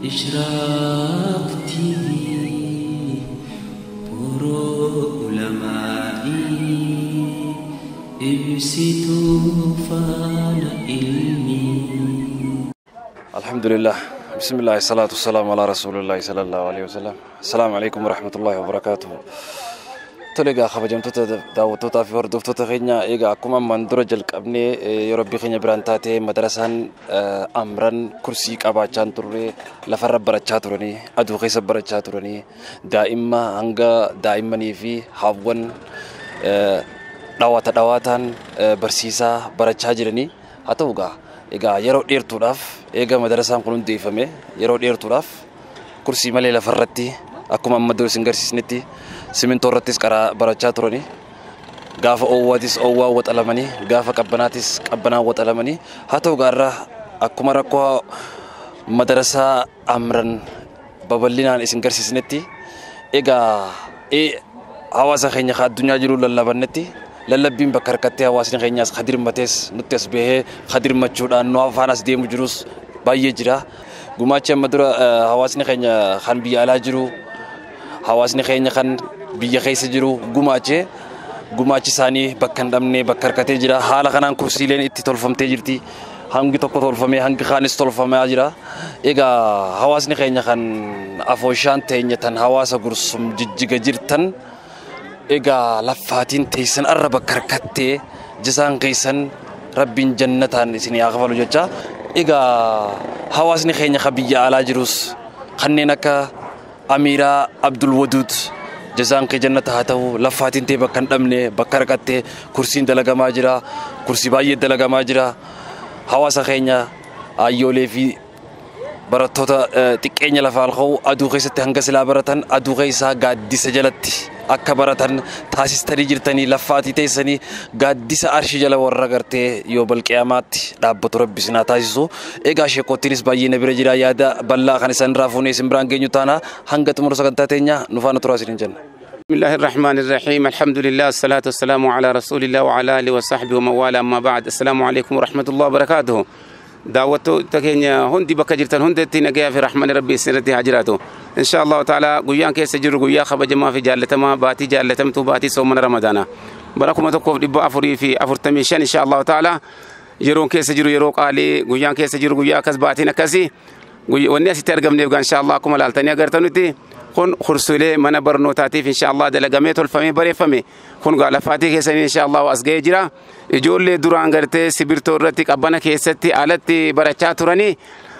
إشراق TV ulamaa'i ibsituu faana ilmii. Alhamdulillah. Bismillah, salatu wassalamu ala rasulillahi sallallahu alaihi wasallam. Assalamu alaikum warahmatullahi wabarakatuh. Tole egaa kabajamtoota daawwattootaa fi hordoftoota keenya, egaa akkuma ammaan dura jalqabnee yoo rabbi keenya biraan taate, madarasaan Amran kursii qabaachaa hin turre. Lafarra barachaa turanii, aduu keessa barachaa turanii, daa'imma hanga daa'immanii fi haawwan dhawaata dhawaataan barsiisaa barachaa jiranii. Haa ta'u egaa yeroo dheertuudhaaf, eega madarasaan kun hundeeffame yeroo dheertuudhaaf kursii malee lafarratti, akkuma amma dura isin garsiisnetti, simintoo irrattis karaa barachaa turanii, gaafa oowwaatis oowwaa waxalamanii, gaafa qabbanaatis qabbanaa waxalamanii. Haa ta'u gaarra akkuma rakkoo madarasaa Amran babal'inaan isin garsiisnetti, egaa hawaasa keenya ka addunyaa jiru lallabannetti, lallabbiin bakka harkattee hawaasni keenyaas kadirmatees nutti as bahee kadirmachuudhaan nu afaan as deemu jirus baay'ee jira. Gumaachi amma dura hawaasni keenya kan biyya alaa jiru, hawaasni keenya kan biyya keessa jiru gumaachee, gumaachi isaanii bakka hin dhabne bakka harkatee jira. Haala kanaan kursiileen itti tolfamtee jirti. Hangi tokko tolfamee, hangi kaanis tolfamaa jira. Egaa hawaasni keenya kan afooshaan teenya tan hawaasa Gursum Jijjiga jirtan, egaa laffaatiin teessan arra bakka harkattee, jisaan keessan rabbiin jannataan isin haa kafalu jecha. Egaa hawaasni keenya kan biyya alaa jirus kanneen akka Amiiraa Abdul Waduud, jazaan kee jannata haa ta'u. Laffaatiin tee bakka hin dhabne bakka harkattee, kursiin dalagamaa jira, kursii baay'ee dalagamaa jira. Hawaasa keenya ayyoolee fi barattoota xiqqeenya lafaa ol ka'u, aduu keessatti hanga silaa baratan aduu keessaa gaaddisa jalatti akka baratan taasistanii jirtanii, laffaatii teessanii gaaddisa arshii jala warra gartee yoo balqiyaamaatti dhaabbatu rabbi isin haa taasisu. Egaa sheekottiinis baay'ee na bira jira, yaada bal'aa kan isaan irraa fuunee isin biraan geenyu taana. Hanga xumura sagantaa teenya nu faana turaa isiniin jenna. بسم الله الرحمن الرحيم، الحمد لله، الصلاة والسلام على رسول الله وعلى آله وصحبه ومن والاه، أما بعد، السلام عليكم ورحمة الله وبركاته. Daawwattoota keenya hundi bakka jirtan hundatti nagayaa fi rahmanni rabbii isinirratti haa jiraatu. إن شاء الله تعالى guyyaan keessa jirru guyyaa kabajamaa fi jaallatamaa, baatii jaallatamtuu, baatii soomana Ramadaana. Bara 1445 إن شاء الله تعالى yeroon keessa jiru yeroo qaalii, guyyaan keessa jiru guyyaa akkas, baatiin akkasii. Wanni asitti argamneef إن شاء الله akkuma laaltanii agartanutti kun kursuulee mana barnootaatiif إن شاء الله dalagamee, tolfamee, bareeffame kun gaa lafaatii keessanii إن شاء الله as ga'ee jira. Ijoollee duraan gartee sibirtoo irratti qabbana keessatti alatti barachaa turanii,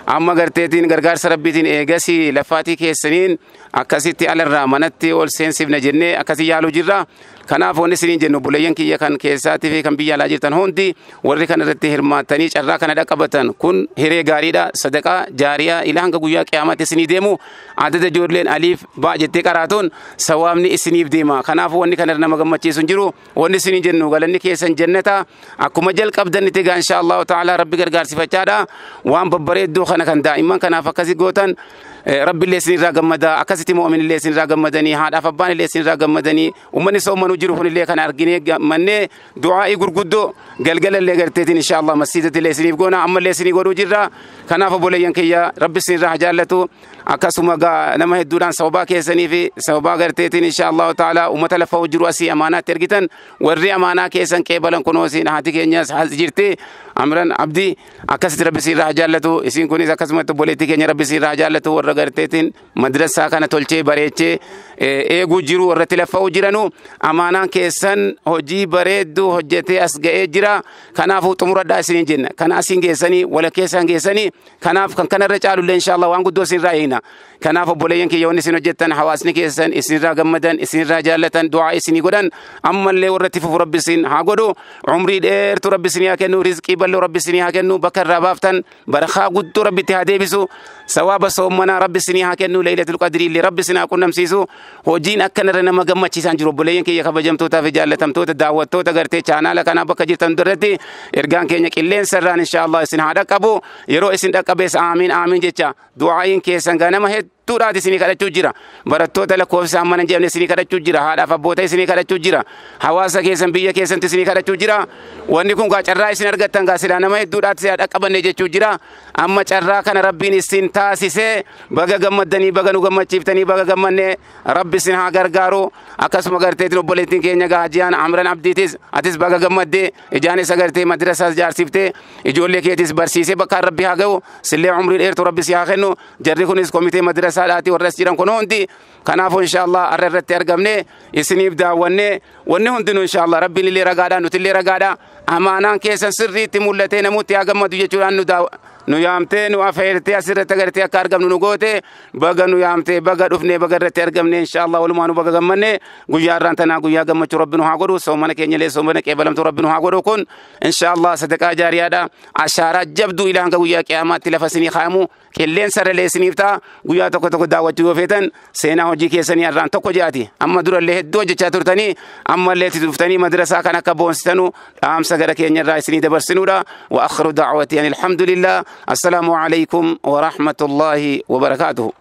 amma garteetiin gargaarsa rabbiitiin eegasii lafaatii keessaniin akkasitti alarraa manatti ol seensifna jennee akkasii yaaluu jirra. Kanaaf wanni isiniin jennu, buleeyyan kiyya kan keessaatii fi kan biyya alaa jirtan hundi, warri kana irratti hirmaattanii carraa kana dhaqqabatan, kun hiree gaariidha. Sadaqaa jaariyaa ilaa hanga guyyaa qiyaamaatti isinii deemu, adada ijoolleen aliif ba'a jettee qaraatuun sawaabni isiniif deema. Kanaaf wanni kana nama gammachiisu hin jiru. Wanni isiniin jennu, galanni keessan jannata. Akkuma jalqabdanitti egaa إن شاء الله تعالى rabbi gargaarsifachaadha. Waan babbareedduu kana kan daa'imman kanaaf akkasi gootan, rabbi illee isinirraa gammada, akkasitti mu'min illee isinirraa gammadanii, haadhaaf abbaan illee isinirraa gammadanii, uummanni soommanuu jiru kunillee kana arginee gammannee, du'aa'ii gurguddoo galgala illee garteetiin إن شاء الله masjiidatti illee isiniif goona, ammallee isinii godhuu jirra. Kanaaf obboleeyyan kiyya, rabbi isinirraa haa jaallatu. Akkasuma gaa nama hedduudhaan sababaa keessanii fi sababaa garteetiin إن شاء الله تعالى uummata lafa jiru asii amaanaatti ergitan, warri amaanaa keessan qeebalan kunoo isin, haati keenyas as jirti, Amran Abdii, akkasitti rabbi isinirraa haa jaallatu. Isin kunis akkasumatti obboleettii keenya, rabbi isinirraa haa jaallatu. Warra garteetiin madrasaa kana tolchee bareechee eeguu jiru, warratti lafa'uu jiranu, amaanaan keessan hojii bareedduu hojjetee as ga'ee jira. Kanaafuu xumuradhaa isiniin jenna. Kana asiin geessanii, wala keessaan geessanii, kanaaf kan kanarra caalullee إن شاء الله waan guddoo isinirraa eegna. Kanaaf obboleeyyan kiyya, wanni isin hojjettan, hawaasni keessan isinirraa gammadan, isinirraa jaallatan, du'aa isinii godhan, ammallee warratti fufu rabbi isin haa godhu. Umrii dheertuu rabbi isinii haa kennu, rizqii bal'oo rabbi isinii haa kennu, bakka irraa baaftan barakaa guddoo rabbitti haa deebisu, sawaaba soommanaa rabbi isinii haa kennu, Laylatul Qadrii illee rabbi isin haa qunnamsiisu. Hojiin akkanarra nama gammachiisan jiru. Obboleeyyan kiyya kabajamtootaa fi jaallatamtoota daawwattoota gartee chaanaala kanaa, bakka jirtan irratti ergaan keenya qilleensa irraan إن شاء الله isin haa dhaqqabu. Yeroo isin dhaqqabees aamiin aamiin jecha du'aa'iin keessan ganama hedduu. hedduudhaati isinii kadhachuu jira. Barattoota lakkoofsa amma hin jedhamne isinii kadhachuu jira. Haadhaaf abboota isinii kadhachuu jira. Hawaasa keessan biyya keessantti isinii kadhachuu jira. Wanni kun gaa carraa isin argattan gaa silaa nama hedduudhaati silaa dhaqqabanne jechuu jira. Amma carraa kana Rabbiin isin taasisee baga gammaddanii, baga nu gammachiiftanii, baga gammanne, Rabbi isin haa gargaaru. Akkasuma garteetiin obboleettiin keenya gaa Hajiyaan Amran Abdiitis, atis baga gammaddee, ijaanis agartee madrasaas jaarsiftee ijoollee keetis barsiisee bakka Rabbi haa ga'u. Sillee umrii dheertuu Rabbi si haa kennu. Jarri kunis komitee madrasaadhaati warra as jiran kun hundi. Kanaafuu inshaallah har'a irratti argamne isiniif daawwanne. Wanni hundinuu inshaallah Rabbiin illee ragaadha, nuti illee ragaadha. Amaanaan keessan sirriitti mul'atee namooti haa gammadu jechuudhaan nu daaw nu yaamtee, nu afeertee, asirratti agartee akka argamnu nu goote. Baga nu yaamtee, baga dhufnee, baga irratti argamne. Inshaallah walumaa nu baga gammanne. Guyyaa irraan tanaa guyyaa gammachuu Rabbi nu haa godhu. Soomana keenya illee soomana qeebalamtuu Rabbi nu haa godhu. Kun inshaallah sadaqaa jaariyaadha, ashaaraa jabduu ilaa hanga guyyaa qiyaamaatti lafa isinii kaayamu, qilleensa irra isiniif ta'a. Guyyaa tokko tokko daawwachuu yoo feetan seenaa hojii keessanii irraan tokko jedhaati. Amma durallee hedduu hojjechaa turtanii, ammallee itti dhuftanii madrasaa kan akka boonsitanu dhaamsa gara keenya irraa isinii dabarsinuudha. Wa akhiru da'wati ani alhamdulillah. Assalaamu alaykum wa rahmatullahi wa barakaatuhu.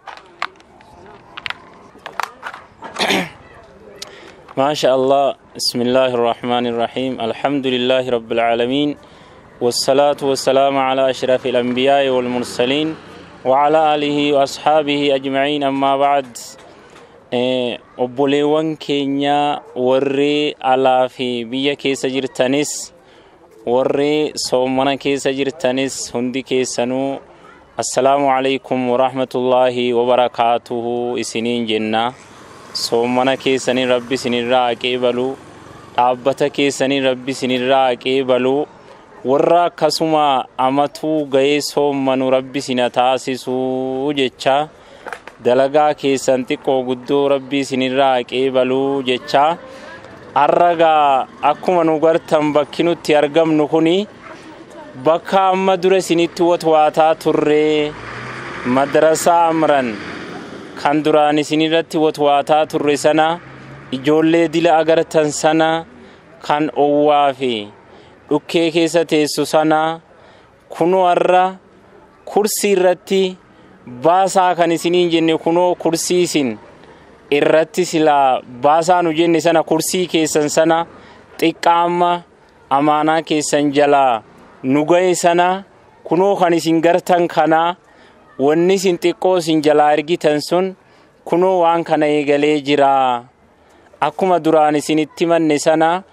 ما شاء الله. بسم الله الرحمن الرحيم. الحمد لله رب العالمين، والصلاة والسلام على أشرف الأنبياء والمرسلين وعلى آله وأصحابه أجمعين، أما بعد. Obboleewwan keenya warri alaa fi biyya keessa jirtanis, warri soomana keessa jirtanis, hundi keessanuu assalaamu alaykum warahmatullaahi wabarakaatuhu isiniin jenna. Soomana keessanii Rabbi isinirraa qeebalu, dhaabbata keessanii Rabbi isinirraa qeebalu, warra akkasuma amatuu ga'ee soommanu Rabbi isina taasisuu jecha, dalagaa keessan xiqqoo guddoo Rabbi isinirraa qeebaluu jecha. Arragaa akkuma nu gartan, bakki nutti argamnu kuni bakka amma dura isinitti watwaataa turre, madrasaa Amran kan duraan isinirratti watwaataa turre sana, ijoollee dila agartan sana, kan owwaa fi dhukkee keessa teessu sana, kunoo har'a kursii irratti baasaa kan isiniin jenne, kunoo kursii isin irratti silaa baasaa nu jenne sana, kursii keessan sana xiqqaa amma amaanaa keessan jalaa nu ga'e sana, kunoo kan isin gartan kana. Wanni isin xiqqoo isin jalaa ergitan sun kunoo waan kana eegalee jira. Akkuma duraan isinitti manne sana,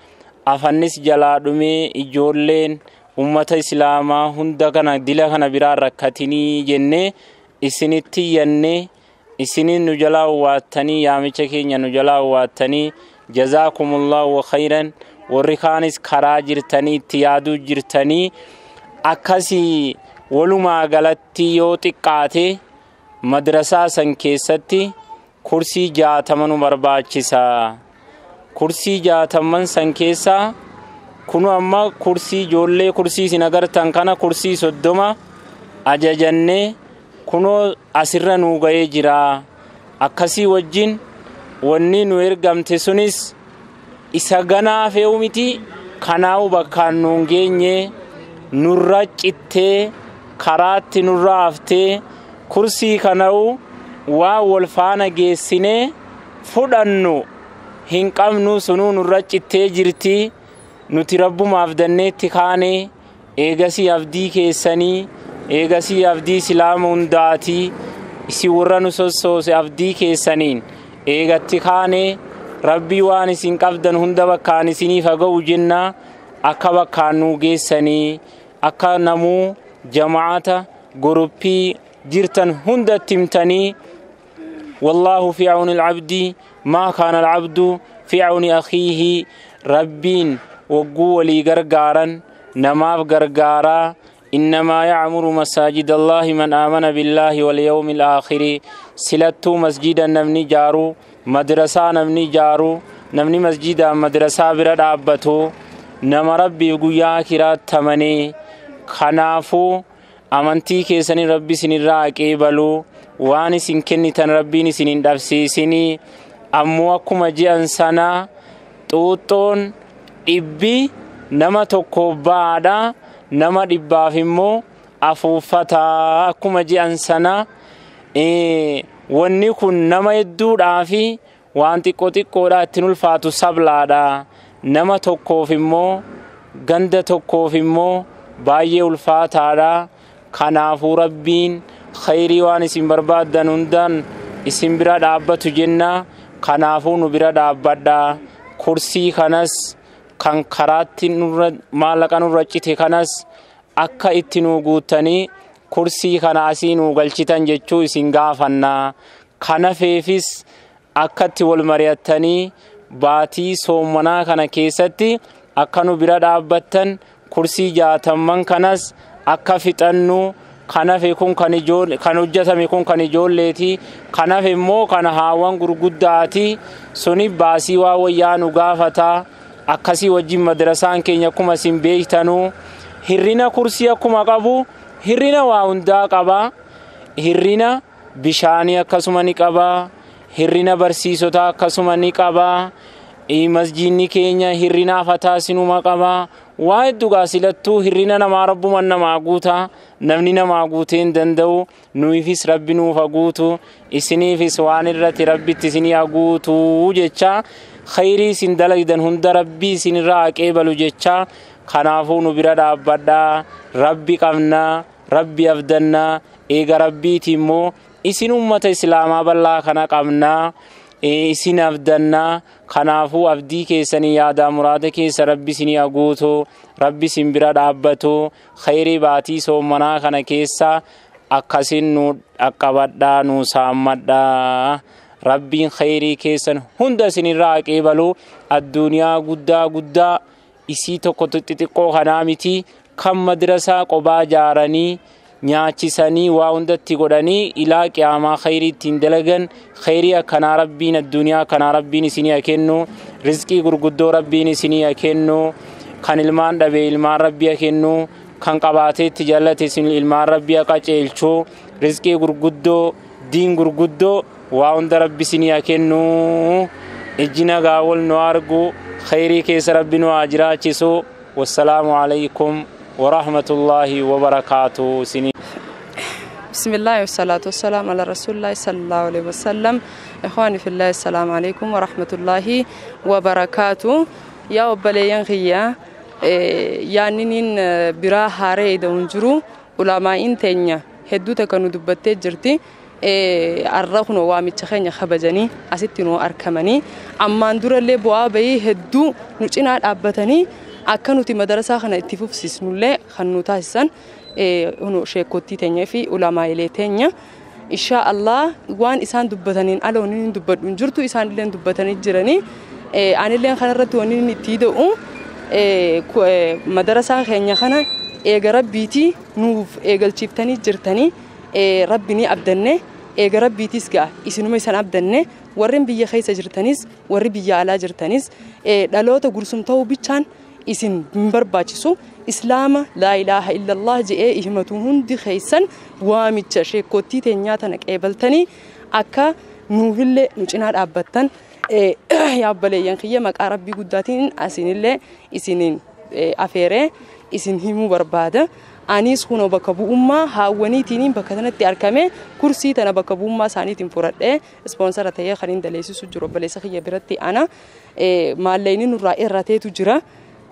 afannis jalaa dhumee ijoolleen ummata islaamaa hunda kana dila kana biraa rakkatinii jenne isinitti yanne, isinin nu jalaa waattanii, yaamicha keenya nu jalaa waattanii, jazaakumullahu khayran. Warri kaanis karaa jirtanii itti yaaduu jirtanii akkasii. Walumaa galatti yoo xiqqaate madrasaa san keessatti kursii 60 nu barbaachisa. Kursii 60n san keessaa kunu amma kursii ijoollee, kursii isin agartan kana, kursii 30 ajajannee kunoo asirra nuu ga'ee jira. Akkasii wajjin wanni nu ergamte sunis isa ganaa fe'u miti, kanaa'u bakkaan nuun geenye, nurra cittee karaatti nurra haftee. Kursii kana'u waa wal faana geessinee fudhannu hin qabnu, sunuu nurra cittee jirti. Nuti Rabbumaaf danneetti kaane, eegasii abdii keessanii, eegasii abdii islaama hundaatii. Isin warra nu sossoose abdii keessaniin eegatti kaane. Rabbii waan isin qabdan hunda bakkaan isiniif haa ga'u jenna. Akka bakkaan nuu geessanii, akka namuu jamaata guruppii jirtan hundatti himtanii. والله في عون العبد ما كان العبد في عون أخيه. ربين وقو ولي غرغارا نماف غرغارا. إنما يعمر مساجد الله من آمن بالله واليوم الآخر. سلتو مسجدا نمني جارو، مدرسة نمني جارو، نمني مسجدا مدرسة برد عبتو نما ربي قويا كرات تمني. خنافو amantii keessanii Rabbi isinirraa qeebaluu, waan isin kennitan Rabbiin isin hin dhabsiisinii. Ammoo akkuma ji'an sana xuuxxoon 100 nama tokko ba'aadha, nama 100f immoo afuuffataa akkuma ji'an sana. Wanni kun nama hedduudhaa fi waan xiqqoo xiqqoodhaa ittiin ulfaatu sablaadha. Nama tokkoof immoo ganda tokkoof immoo baay'ee ulfaataadha. Kanaafuu Rabbiin khayrii waan isin barbaaddan hundaan isin bira dhaabbatu jenna. Kanaafuu nu bira dhaabbadha. Kursii kanas kan karaatti nurra maallaqa nurra cite kanas akka itti nu guuttanii kursii kana asii nu galchitan jechuu isin gaafanna. Kana feefis akkatti wal mari'attanii baatii soommanaa kana keessatti akka nu bira dhaabbattan kursii 60 kanas akka fixannu. Kanafe kun kan hojjetame kun kan ijoolleeti. Kanafe immoo kan haawwan gurguddaati. Suni baasii waa wayyaa nu gaafata. Akkasii wajjin madrasaan keenya akkuma isin beektanuu hirrina kursii akkuma qabu hirrina waa hundaa qaba. Hirrina bishaanii akkasuma ni qaba. Hirrina barsiisotaa akkasuma ni qaba. Masjiidni keenya hirrina afataa sinuma qaba. Waa hedduu gaasilattuu hirrina namaa rabbuman namaa guuta. Namni namaa guutee hin danda'u. Nuufis Rabbi nuuf haa guutu. Isiniifis waan irratti Rabbitti isinii haa guutu jecha khayrii isin dalagdan hunda Rabbi isinirraa haa qeebalu jecha. Kanaafuu nu bira dhaabbadhaa. Rabbi qabnaa, Rabbi abdannaa. Eega Rabbiiti immoo isin ummata Islaamaa bal'aa kana qabnaa. Isin abdannaa. Kanaafuu abdii keessanii yaadaa muraada keessa Rabbi isinii haa guutu. Rabbi isin bira dhaabbatu. Khayrii baatii soommanaa kana keessa akkasin nu dhaqqabadhaa, nu saammadhaa. Rabbiin khayrii keessan hunda isinirraa haa qeebalu. Addunyaa guddaa guddaa isii tokko xixiqqoo kanaa miti kan madrasaa qobaa ijaaranii nyaachisanii waa hundatti godhanii ilaa qiyaamaa khayrii ittiin dalagan. Khayrii akkanaa Rabbiin addunyaa akkanaa Rabbiin isinii haa kennu. Rizqii gurguddoo Rabbiin isinii haa kennu. Kan ilmaan dhabe ilmaan Rabbi haa kennu. Kan qabaateetti jallate isin ilmaan Rabbi haa qajeelchu. Rizqii gurguddoo, diin gurguddoo waa hunda Rabbi isinii haa kennu. Ijji nagaa wal nu argu. Khayrii keessa Rabbi nu haa jiraachisu. Wassalaamu alaykum warahmatullaahi wabarakaatuh. Isinii Bismillahi wasalaatu wassalaam ala rasuulillahi sallallahu alaihi wasallam. Ikhwaani fillahi, assalaamu alaikum warahmatullaahi wabarakaatuh. Yaa obboleeyyan kiyya, yaanniniin biraa haaree ida'uun jiru. Ulamaa'iin teenya hedduu takka nu dubbattee jirti. Arra kunoo waamicha keenya kabajanii asitti nu argamanii ammaan durallee bu'aa bahii hedduu nu cinaa dhaabbatanii akka nuti madarasaa kana itti fufsiisnullee kan nu taasisan sheekottii teenyaa fi ulamaa'ilee teenya. Inshaa Allah waan isaan dubbataniin ala wanni inni dubbadhu hin jirtu, isaan illee dubbatanii jiranii. Anillee kanarratti wanni inni itti ida'u madarasaan keenya kana eega Rabbiitii nuuf eegalchiiftanii jirtanii. Rabbi ni abdanne, eega Rabbiitis ga'a isinuma isan abdanne. Warreen biyya keessa jirtanis warri biyya alaa jirtanis dhaloota gursum ta'uu bichaan isin hin barbaachisu. Islaama laa ilaaha illallah je'ee himatu hundi keessan waamicha sheekottii teenyaa tana qeebaltanii akka nuufillee nu cinaa dhaabbattan. Yaa obboleeyyan kiyya, maqaa Rabbii guddaatiin asinillee isiniin afeeree isin himuu barbaada. Anis kunoo bakka bu'ummaa haawwaniitiin bakka sanatti argame kursii tana bakka bu'ummaa isaaniitiin fudhadhee ispoonsara ta'ee kan hin daleessisu jiru obboleessa kiyya biratti ana. Maallaqni nurraa irrateetu jira.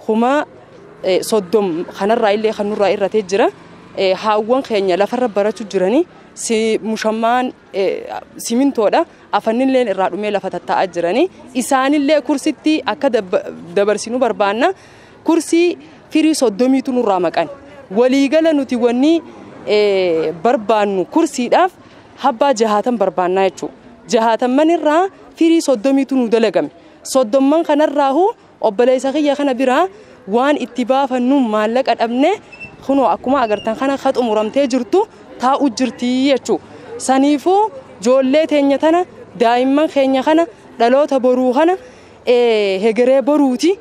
30,000 kanarraa illee kan nurraa irratee jira. Haawwan keenya lafarra barachuu jiranii mushammaan simintoodha. Afannillee irraa dhumee lafa tattaa'aa jiranii. Isaanillee kursitti akka dabarsinuu barbaanna. Kursii firii 30tu nurraa maqan. Waliigala nuti wanni barbaannu kursiidhaaf habbaa 60 barbaannaa jechuudha. 60 irraa firii 30tu nu dalagame. 30 kanarraahu obboleessa kiyya kana biraa waan itti baafannu maallaqa dhabne kunoo akkuma agartan kana ka xumuramtee jirtu taa'u jirti jechuudha. Saniifuu ijoollee teenya tana daa'imman keenya kana dhaloota boruu kana hegeree boruuti.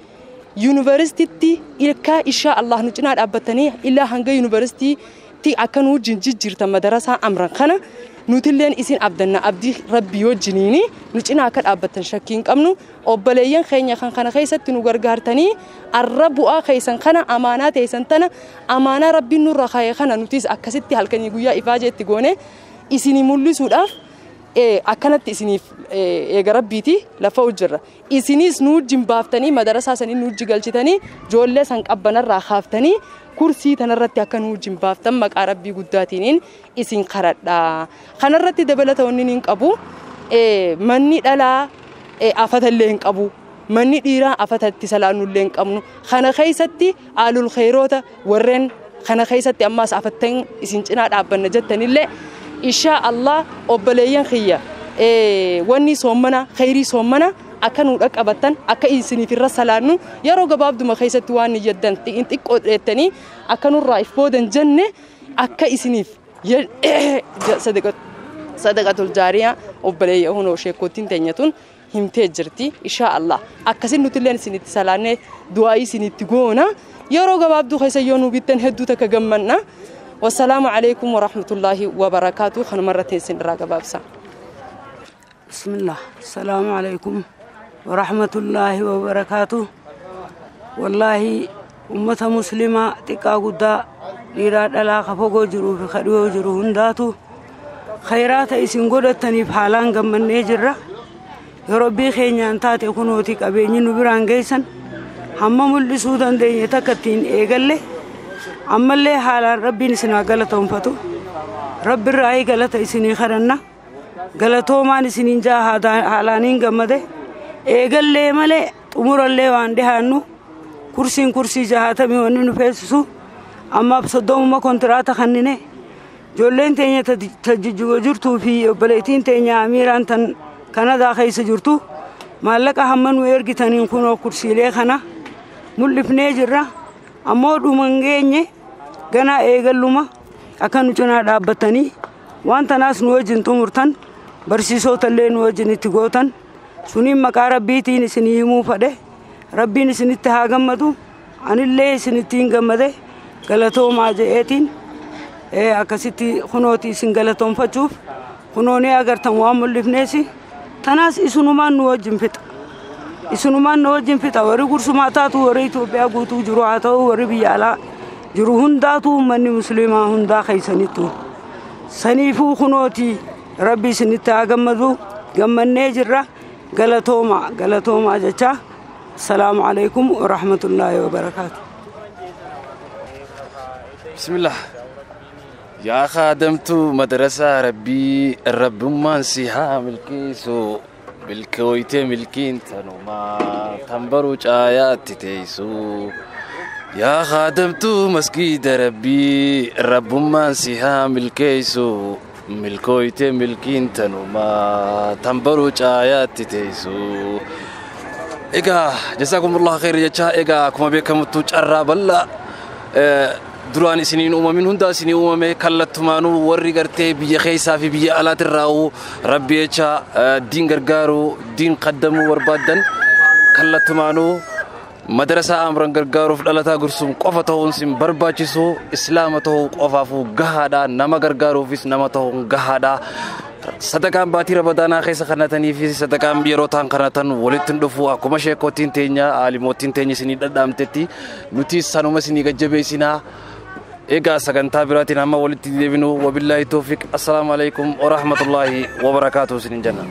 Yuunivarsiitiitti ilkaa inshaa Allah nu cinaa dhaabbatanii illaa hanga yuunivarsiitiitti akka nu wajjin jijjiirtan madarasaa amran kana nutilleen isin abdanna abdii Rabbii wajjiniini nu cinaa akka dhaabbattan shakkii hin qabnu. Obboleeyyan keenya kan kana keessatti nu gargaartanii arra bu'aa keessan kana amaanaa teessan tana amaanaa Rabbiin nurra kaa'e kana nutis akkasitti halkanii guyyaa ifaajee itti goone isinii mul'isuudhaaf Akkanatti isiniif eega rabbiiti lafa hojjirra. Isinis nu wajjin baaftanii madarasaa sanii nu wajji galchitanii ijoollee san qabbanarraa kaaftanii kursii tanarratti akka nu wajjin baaftan maqaa rabbii guddaatiiniin isin kadhadha. Kanarratti dabalata wanni hin qabu manni dhalaa afatallee hin qabu. Manni dhiiraa afatatti salaannullee hin qabnu. Kana keessatti aalul khayroota warreen kana keessatti ammaas afattan isin cinaa dhaabbanna jettanillee insha Allah obboleeyyan kiyya wanni soommana khayrii soommana akka nu dhaqqabattan akka isiniif irra salaannu yeroo gabaabduma keessatti waan yaddan xiqqoo dheettanii akka nurraa if boodan jenne akka isiniif sadaqatul jaariyaa obboleeyya hunoo sheekootiin teenyatun himtee jirti insha Allah akkasin nutilleen isinitti salaanne du'aa isinitti goona yeroo gabaabduu keessa yoo nu bittan hedduu takka gammanna. والسلام عليكم ورحمة الله وبركاته. خن مرتين سن راقبابسا. بسم الله. السلام عليكم ورحمة الله وبركاته. والله أمة مسلمة تقاقدا ليراد لا خفوق جرو في خدوه جرو هنداتو خيرات إسن قدتني بحالان قم النجرة يا ربي خينيان تاتي كنوتي قبيني نبران جيسن همم اللي سودان دين تكتين إيقالي ammallee haalaan rabbiin isin haa galatoonfatu rabbi irraa galata isinii kadhanna galatoomaan isiniin jaa haalaaniin gammade eegallee malee xumurallee waan dhihaannu kursiin kursii 60 wanni nu feesisu ammaaf 30 kontiraata kannine ijoolleen teenya tajjijjigo jirtuu fi obboleettiin teenya amiiraan tan Kanadaa keessa jirtu maallaqa hamma nu ergitaniin kunoo kursiilee kana mul'ifnee jirra. Ammoo dhuman geenye ganaa eegalluma akka nu cinaa dhaabbatanii waan tanaas nu wajjin xumurtan barsiisootallee nu wajjin itti gootan suniin maqaa rabbiitiin isinii himuu fadhe rabbiin isinitti haa gammadu anillee isinittiin gammade galatoomaa je'eetiin akkasitti kunooti isin galatoonfachuuf kunoonii agartan waan mul'ifneesi tanaas isunumaan nu wajjin fixa. Isunumaan nu wajjin fixa warri gursumaa taatu warri Itoophiyaa guutuu jiru haa ta'u warri biyya alaa jiru hundaatu uummanni musliimaa hundaa keessanittu saniifuu kunooti rabbi isinitti haa gammadu gammannee jirra galatooma galatoomaa jecha. Assalaamu alaikum wa rahmatullaahi wa barakaatu. Bismillah. Yaa khadamtu madrasaa rabbii rabbummaan si haa milkeessu. Milkooytee milkiin tanumaa tanbaruu caayaatti teessu. Yaa khadamtuu masgiida rabbii rabbummaan si haa milkeessu. Milkooytee milkiin tanumaa tanbaruu caayaatti teessu. Egaa jasaakumullahu khayr jechaa egaa akkuma beekamutti carraa bal'aa duraan isiniin uumamin hundaa isinii uumame kallattumaanuu warri gartee biyya keessaa fi biyya alaatirraa'uu rabbi jecha diin gargaaruu diin qaddamuu barbaaddan kallattumaanuu madarasaa amran gargaaruuf dhalataa gursuun qofa ta'uun sin barbaachisu islaama ta'uu qofaafuu gahaadha nama gargaaruufis nama ta'uun gahaadha. Sadaqaan baatii rabadaanaa keessa kanatanii fi sadaqaan yeroo ta'an kanatan walitti hin dhufu akkuma sheekootiin teenya aalimoottiin teenya isinii dhadhaamtetti nuti sanuma isinii gajjabeessinaa. Egaa sagantaa biraatiin hamma walitti deebinu wabillaahi toofiq. Assalaamu alaikum wa rahmatullaahi wa barakaatuhu isiniin jenna.